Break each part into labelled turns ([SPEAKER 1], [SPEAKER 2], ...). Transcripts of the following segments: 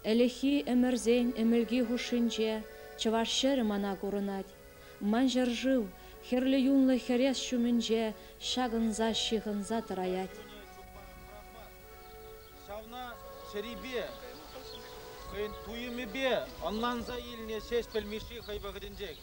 [SPEAKER 1] Ӗлӗкхи ӗмӗрсен ӗмӗлки хушшинче чӑваш ҫӗрӗ мана курӑнать. Ман ҫӗршыв хӗрлӗ юнлӑ хӗрес ҫумӗнче ҫакӑнса ҫыхӑнса тӑраять.
[SPEAKER 2] Ҫавна чӗрипе, хӑйӗн туйӑмӗпе ӑнланса илнӗ Ҫеҫпӗл Мишши хӑй вӑхӑтӗнчех.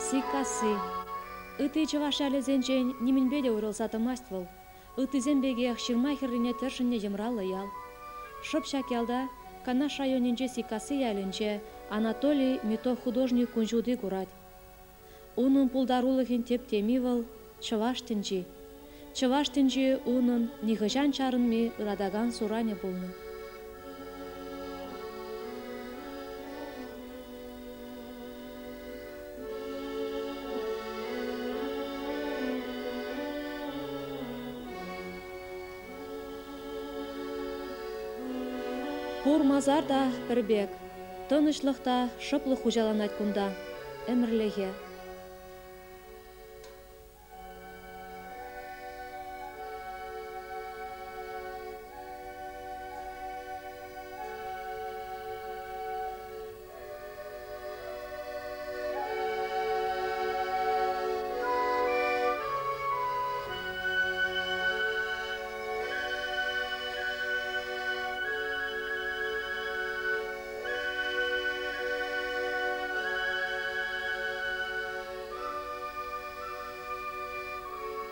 [SPEAKER 1] Сиккасси. Ытти чӑваш ялӗсенчен нимӗнпе те уйрӑлса тӑмасть вӑл. Ыттисем пекех ҫырма хӗррине тӗршӗннӗ йӑмраллӑ ял. Шӑп ҫак ялта, Канаш районӗнчи Сиккасси ялӗнче, Анатолий Митов художник кун ҫути курать. Унӑн пултарулӑхӗн тӗп теми вӑл, чӑваш тӗнчи. Чӑваш тӗнчи унӑн нихӑҫан чарӑнми ыратакан суранӗ пулнӑ. Пур масар та пӗр пек. Тӑнӑҫлӑх та шӑплӑх хуҫаланать кунта ӗмӗрлӗхе.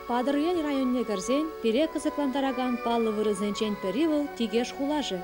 [SPEAKER 1] Патӑрьел районне кӗрсен пире кӑсӑклантаракан паллӑ вырӑнсенчен пӗри вӑл Тикеш хулашӗ.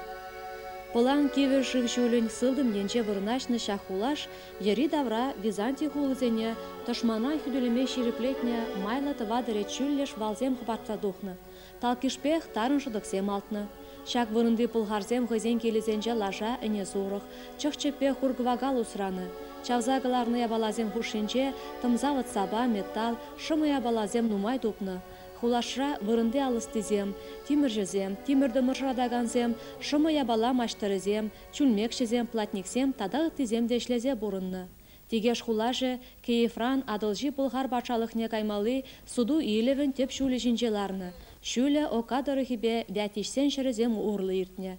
[SPEAKER 1] Пӑлан кивӗ шыв ҫулӗн сылтӑм енче вырнаҫнӑ ҫак хулаш йӗри-тавра Византи хулисене тӑшмана хӳтӗлеме ҫирӗплетнӗ майлӑ тӑватӑ рет ҫӳллӗш валсем хӑпартса тухнӑ, талккишпех тарӑн шӑтӑксем алтнӑ. Ҫак вырӑнти пӑлхарсем хӑйсен килӗсенче лаша, ӗне-сурӑх, чӑх-чӗппе хур-кӑвакал усранӑ. Чавса кӑларнӑ япаласем хушшинче тӑм-савӑт-сапа, металл, шӑмӑ япаласем нумай тупнӑ. Хулашра вырӑнти алӑстисем, тимӗрҫӗсем, тимӗр-тӑмӑр шӑратакансем, шӑмӑ япала маҫтӑрӗсем, чӳлмекҫӗсем, платниксем тата ыттисем те ӗҫлесе пурӑннӑ. Тикеш хулашӗ Киевран Атӑлҫи Пӑлхар патшалӑхне каймалли суту-илӗвӗн тӗп ҫулӗ ҫинче ларнӑ, ҫулӗ Ока тӑрӑхӗпе Вятичсен ҫӗрӗсем урлӑ иртнӗ.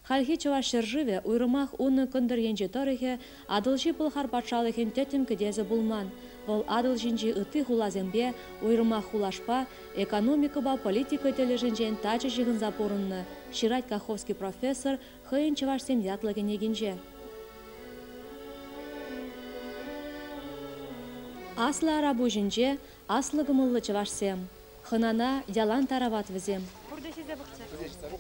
[SPEAKER 1] Хальхи Чӑваш ҫӗршывӗ, уйрӑмах унӑн кӑнтӑр енчи тӑрӑхӗ, Атӑлҫи Пӑлхар патшалӑхӗн тӗттӗм кӗтесӗ пулман. Вӑл Атӑл ҫинчи ытти хуласемпе, уйрӑмах хулашпа, экономикӑпа политика тӗлӗшӗнчен тачӑ ҫыхӑнса пурӑннӑ, ҫырать Каховский профессор хӑйӗн Чӑвашсем ятлӑ кӗнекинче. Аслӑ Арапуҫӗнче аслӑ кӑмӑллӑ чӑвашсем. Хӑнана ялан тарават вӗсем.
[SPEAKER 3] Пурте ҫисе пӑхчӑр.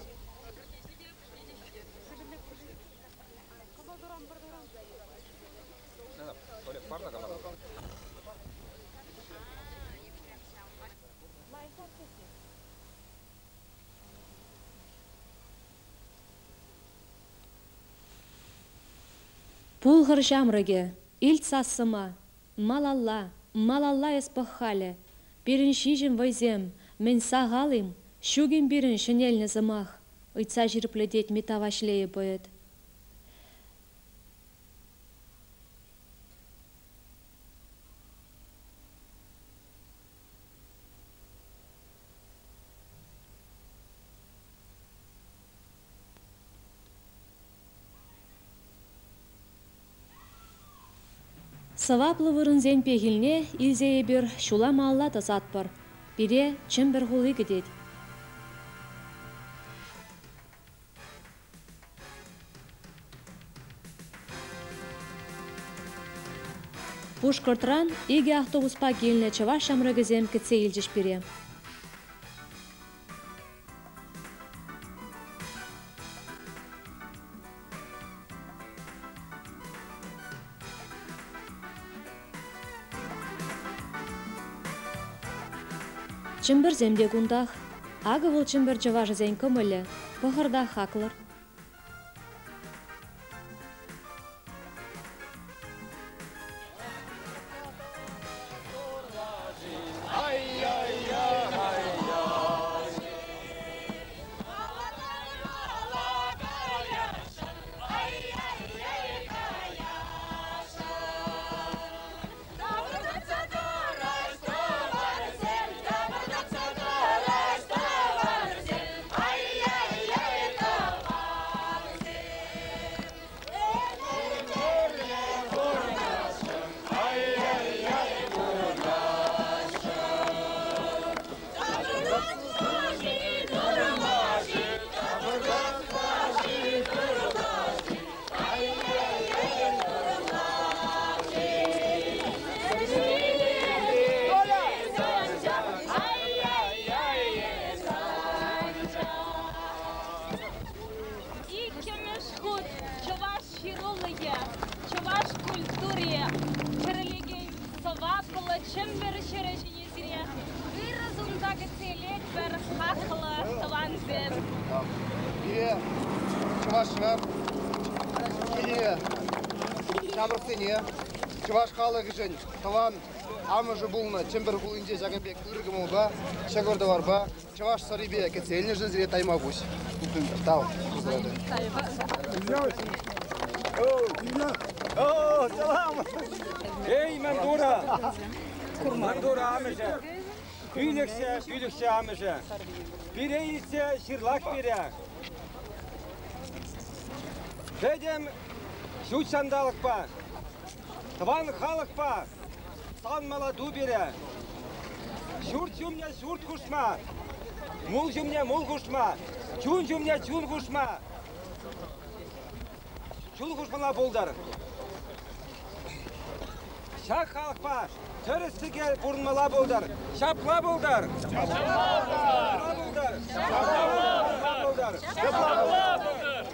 [SPEAKER 1] Пулхӑр ҫамрӑкӗ, илт сассӑма, малалла, малалла эс пӑх-халӗ. Пирӗн ҫиҫӗм вӑйсем, мӗн сахал-им, ҫук-им пирӗн ҫӗнелнӗ сӑмах? ыйтса ҫирӗплетет Митта Ваҫлейӗ поэт. Сӑваплӑ вырӑнсен пехилне илсе эпир ҫула малалла тӑсатпӑр. Пире Чӗмпӗр хули кӗтет. Пушкӑртран икӗ автобуспа килнӗ чӑваш ҫамрӑкӗсем кӗтсе илчӗҫ пире. Чӗмпӗрсем те кунтах. Акӑ вӑл Чӗмпӗр чӑвашӗсен кӑмӑлӗ. Пӑхӑр та хаклӑр.
[SPEAKER 3] Иккӗмӗш хут чӑваш ҫырулӑхӗ, чӑваш культури чӗрӗлекен сӑваплӑ Чӗмпӗр ҫӗрӗ ҫине сире ырӑ сунса кӗтсе илетпӗр, хаклӑ тӑвансем.
[SPEAKER 4] Пире Чӑвашра киле ҫамрӑксене чӑваш халӑхӗшӗн тӑван амӑшӗ пулнӑ Чӗмпӗр хулинче ҫакӑн пек ырӑ кӑмӑлпа, ҫӑкӑр-тӑварпа, чӑваш сӑрипе кӗтсе илнӗшӗн сире тайма пуҫ. Тав.
[SPEAKER 5] О, салам! Эй, Мандура! Мандура амӑшӗ! Пӳлӗхҫӗ, пӳлӗхҫӗ амӑшӗ! Пире илсе ҫырлах пире! Пӗтӗм ҫут ҫанталӑкпа, тӑван халӑхпа савӑнмалла ту пире! Ҫурт ҫумне ҫурт хушма, мул ҫумне мул хушма, чун ҫумне чун хушма, чул хушмалла пултӑр. Ҫак халӑхпа тӗрӗс-тӗкел пурӑнмалла пултӑр. Ҫапла пултӑр! Ҫапла пултӑр! Ҫапла пултӑр! Ҫапла пултӑр!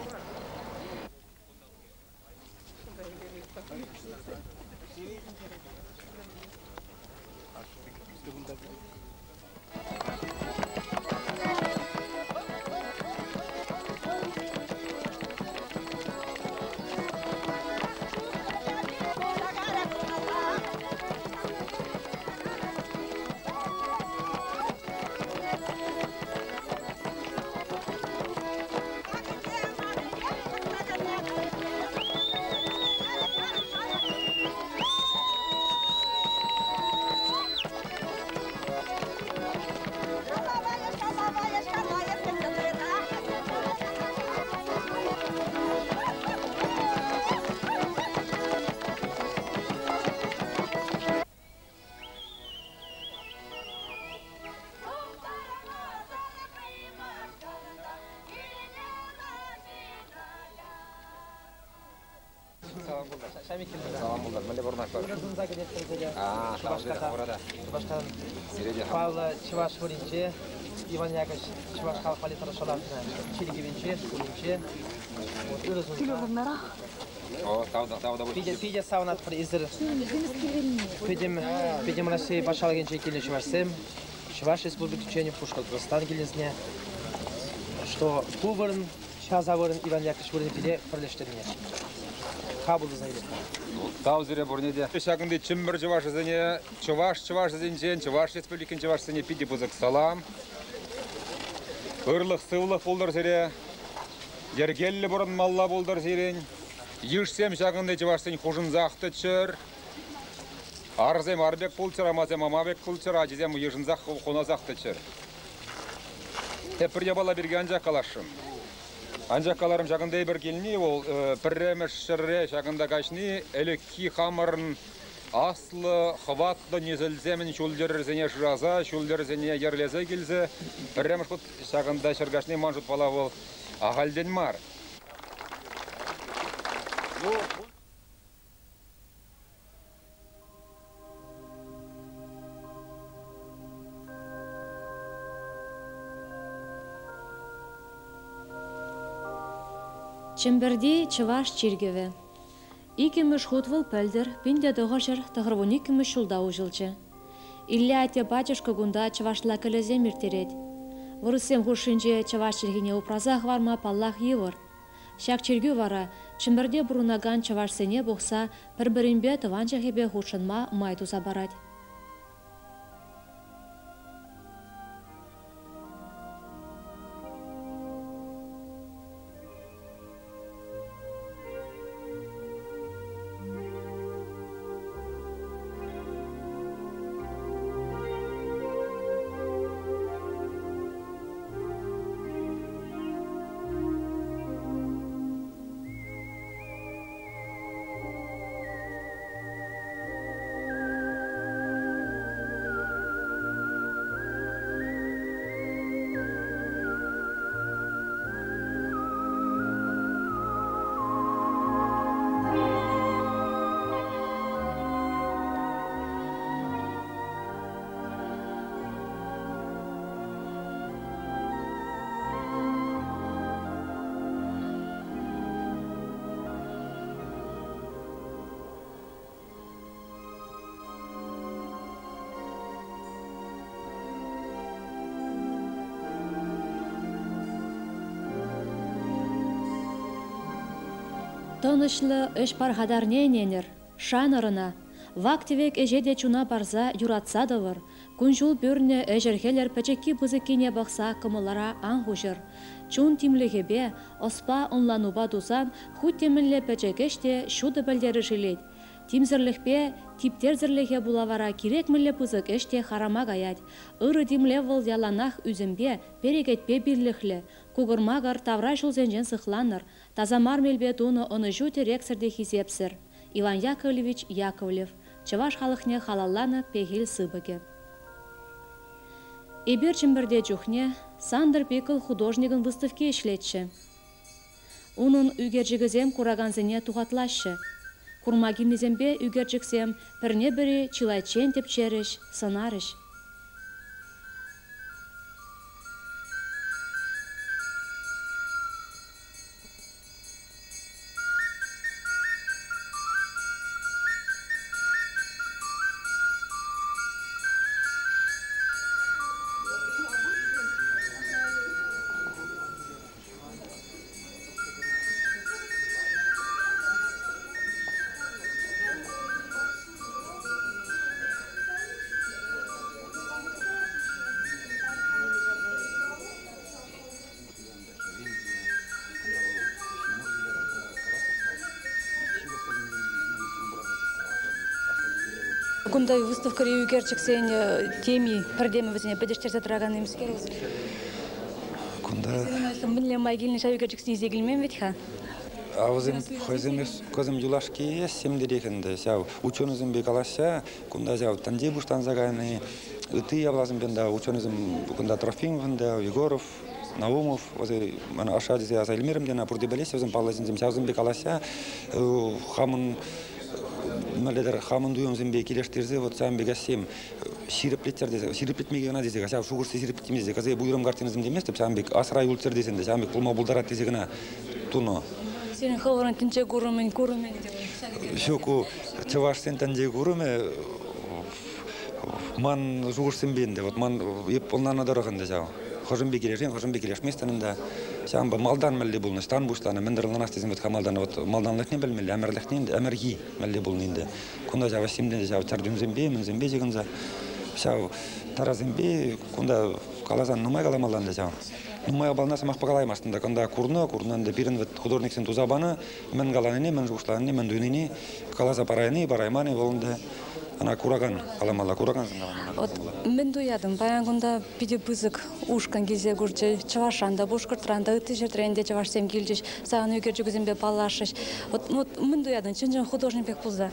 [SPEAKER 6] Салам пултӑр. Мӗнле пурӑнатпӑр?
[SPEAKER 7] Ырӑ кӗтетпӗр сире.
[SPEAKER 6] Шупашкарта.
[SPEAKER 7] Шупашкарӑн паллӑ чӑваш хулинче Иван Яковлевич чӑваш халӑх валли тӑрӑшса лартнӑ чиркӗвӗнче, шкулӗнче. Ырӑ сунса. Питӗ, питӗ савӑнатпӑр эсир. Пӗтӗм, пӗтӗм Раҫҫей патшалӑхӗнче килнӗ чӑвашсем, Чӑваш Республикинчен Пушкӑртстан килнисене, что ку вырӑн, ҫав вырӑн Иван Яковлевич вырӑнӗ пире пӗрлештернӗ. Хапӑл туса илетпӗр.
[SPEAKER 6] Тав сире пурне те. Ҫакӑнти Чӗмпӗр чӑвашӗсене, чӑваш чӑвашӗсенчен, Чӑваш Республикин чӑвашсене питӗ пысӑк салам. Ырлӑх-сывлӑх пултӑр сире. Йӗркеллӗ пурӑнмалла пултӑр сирӗн. Йышсем ҫакӑнти чӑвашсен хушӑнсах тӑччӑр. Арсем ар пек пулччӑр, амасем ама пек пулччӑр, ачисем йышӑнсах хунасах тӑччӑр. Эп пӗр япала пирки анчах каласшӑн. Анчах каларӑм, ҫакӑнта эпир килни вӑл пӗрремӗш ҫӗрре ҫакӑнта каҫни ӗлӗкхи хамӑрӑн аслӑ, хӑватлӑ несӗлсемӗн ҫул-йӗрӗсене шыраса, ҫул-йӗрсене йӗрлесе килсе пӗрремӗш хут ҫакӑнта ҫӗр каҫни ман шутпала вӑл ахальтен мар.
[SPEAKER 1] Чӗмпӗрти чӑваш чиркӗвӗ. Иккӗмӗш хут вӑл пӗлтӗр 1992 ҫулта уҫӑлчӗ. Илле атте пачӑшкӑ кунта чӑвашла кӗлӗсем ирттерет. Вырӑссем хушшинче чӑваш чӗлхине упраса хӑварма паллах йывӑр. Ҫак чиркӳ вара Чӗмпӗрте пурӑнакан чӑвашсене пухса пӗр-пӗринпе тӑван чӗлхепе хутшӑнма май туса парать. Тӑнӑҫлӑ ӗҫ пархатарне ӗненӗр, шанӑр ӑна. Вак-тӗвек ӗҫе те чуна парса юратса тӑвӑр. Кун-ҫул пӳрнӗ ӗҫӗр-хӗлӗр пӗчӗкки-пысӑккине пӑхса кӑмӑлӑра ан хуҫӑр. Чун тимлӗхӗпе, ӑспа, ӑнланупа тусан хуть те мӗнле пӗчӗк ӗҫ те ҫутӑ пӗлтерӗш илет. Тимсӗрлӗхпе типтерсӗрлӗхе пула вара кирек мӗнле пысӑк ӗҫ те харама каять. Ырӑ тимлев вӑл яланах ӳсӗмпе, перекетпе пиллӗхлӗ. Кукӑр-макӑр тавра ҫулсенчен сыхланӑр. Таса мар мелпе тунӑ ӑнӑҫу тӗрексӗр те хисепсӗр. Иван Яковлевич Яковлев, чӑваш халӑхне халалланӑ пехил сыпӑкӗ. Эпир Чӗмпӗрте чухне Сантӑр Пикл художникӑн выставки ӗҫлетчӗ. Унӑн ӳкерчӗкӗсем куракансене тухатлаҫҫӗ. Курма килнисемпе ӳкерчӗксем пӗрне-пӗри чылайччен тӗпчерӗҫ, сӑнарӗҫ. Кунта выставкӑри ӳкерчӗксен теми пӗртемӗ вӗсене пӗтӗҫтерсе тӑракан темскер.
[SPEAKER 8] Кунта
[SPEAKER 1] мӗнле май килнӗ ҫав ӳкерчӗксене илсе килмен вӗт-ха.
[SPEAKER 8] А вӗсем хӑйсем кӑсем юлашки ӗҫсем ӗнтӗ ҫав ученӑйсемпе калаҫса кунта ҫав тӗнче пуҫланса кайни ытти япаласемпе ӗнтӗ ученӑйсем кунта Трофимов ӗнтӗ, Егоров, Наумов, мана аша тесе аса илмерӗм те, пурте пӗлеҫҫӗ вӗсем паллӑ ҫынсем ҫавсемпе калаҫса хамӑн мӗнле-тӗр хамӑн туйӑмсемпе килӗштерсе вот ҫавӑн пек ӗҫсем ҫирӗплетчӗр тесе, ҫирӗплетме кӑна тесе, ҫав шухӑшсене ҫирӗплетме тесе, кӑсӑя уйрӑм картинӑсем теместӗп, ҫавӑн пек асра юлччӑр тесе ӗнтӗ, ҫавӑн пек пулма пултарать тесе кӑна тунӑ.
[SPEAKER 1] Сирӗн хӑвӑрӑн тӗнче курӑмӗн курӑмӗ ӗнтӗ.
[SPEAKER 8] Ҫук, ку чӑвашсен тӗнче курӑмӗ ман шухӑшсемпе ӗнтӗ, вот ман эп ӑнланнӑ тӑрӑх ӗнтӗ ҫав. Хӑшӗнпе килӗшен, хӑшӗнпе килӗшместӗн ӗнтӗ. Ҫавӑнпа малтан мӗнле пулнӑ, ӑҫтан пуҫланӑ, мӗн тӑрӑланас тесен вӗт-ха малтан вот малтанлӑхне пӗлмелле, ӗмӗрлӗхне ӗнтӗ, ӗмӗрхи мӗнле пулни ӗнтӗ. Кунта ҫав ӗҫсемпе ҫав чӗрчунсемпе, мӗнсемпе ҫыхӑнса ҫав тарасемпе кунта каласан нумай каламалла ӗнтӗ ҫав. Нумай япалана сӑмахпа калаймастӑн та. Кунта курнӑ, курнӑ ӗнтӗ пирӗн вӗт художниксем туса панӑ, мӗн каланине, мӗн шухӑшланине, мӗн туйнине каласа парайни, параймани вӑл ӗнтӗ ӑна куракан каламалла, куракансем каламалла.
[SPEAKER 1] Вот мӗн туятӑн? Паян кунта питӗ пысӑк ушкӑн килсе курчӗ. Чӑвашран та, Пушкӑртран та, ытти ҫӗртрен те чӑвашсем килчӗҫ, сан ӳкерчӗкӗсемпе паллашрӗҫ. Вот, вот мӗн туятӑн чӑн-чӑн художник пек пулса?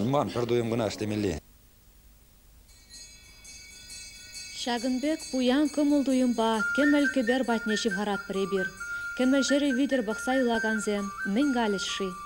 [SPEAKER 8] Ман пӗр туйӑм кӑна ӗҫлемелле.
[SPEAKER 1] Ҫакӑн пек пуян кӑмӑл-туйӑмпа кӗмӗл кӗпер патне ҫывхаратпӑр эпир. Кӗмӗл ҫӗрӗ витӗр пӑхса юлакансем мӗн калӗҫ-ши?